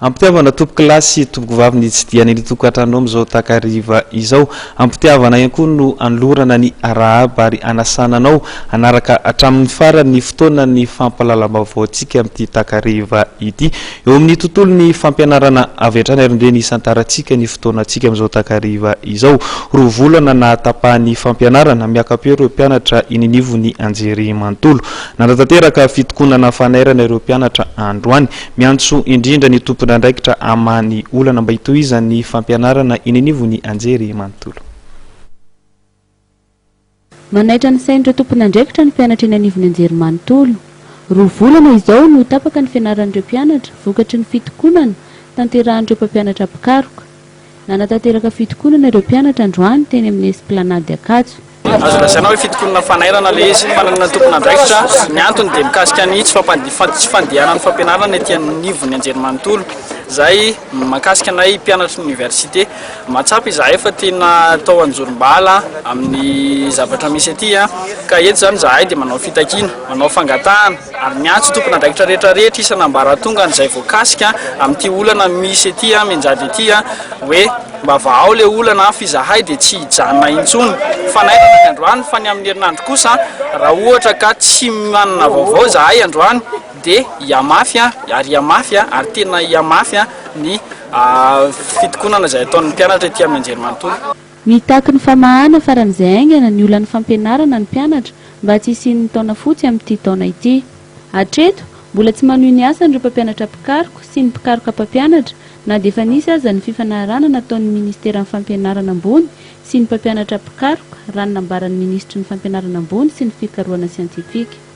Ampitiavana tompokolahy sy tompokovavy ny tsy ny tokantrano amin'izao takariva izao. Ampitiavana ihany koa no anolorana ny arahaba ary anasana anao hanaraka hatramin'ny farany ny fotoanan'ny fampahalalam-baovaontsika amin'ity takariva ity. Eo amin'ny tontolon'ny fampianarana avy hatrany ary indreny isantarantsika ny fotoanantsika amin'izao takariva izao. Roa volana nahatapahan'ny fampianarana, miaka-peo ireo mpianatra eny anivon'ny anjerimanontolo. Nanatanteraka fitokonana fanairana ireo mpianatra androany. Miantso indrindra ny tompon'andraikitra hamaha ny olana mba hitohizan'ny fampianarana eny anivon'ny anjery manontolo. Manaitra ny sain'ireo tompon'andraikitra ny mpianatra eny anivon'ny anjery manontolo. Roa volana izao no tapaka ny fianaran'ireo mpianatra vokatry ny fitokonana tanterahan'ireo mpampianatra mpikaroka. Nanatanteraka fitokonana ireo mpianatra androany teny amin'ny Esplanade Ankatso. Azo lazaina hoe fitokonana fanairana ilay izy, fananana tompon'andraikitra. Ny antony dia mikasika ny tsy tsy fandehanan'ny fampianarana ety anivon'ny anjerimanontolo, izay mahakasika anay mpianatry ny oniversite. Mahatsapa izahay fa tena atao anjorom-bala amin'ny zavatra misy aty, ka eto izany izahay dia manao fitakiana, manao fangatahana ary miantso tompon'andraikitra rehetra rehetra isan'ambaratongany izay voakasika amin'ity olana misy ety mianjady ety hoe mba vahao ilay olana fa izahay dia tsy hijanona intsony. Fanairana ny androany fa ny amin'ny herinandro kosa raha ohatra ka tsy manana vaovao izahay androany dia hihamafy ary hihamafy ary tena hihamafy ny fitokonana izay ataon'ny mpianatra ety amin'ny anjerimanontolo. Mitaky ny famahana faran'izay haingana ny olan'ny fampianarana ny mpianatra mba tsy hisian'ny taona fotsy amin'ity taona ity. Hatreto, mbola tsy manohy ny asany ireo mpampianatra mpikaroka sy ny mpikaroka mpampianatra na dia efa nisy aza ny fifanarahana nataon'ny ministeran'ny fampianarana ambony sy ny mpampianatra mpikaroka raha ny nambaran'ny minisitry ny fampianarana ambony sy ny fikarohana siantifika.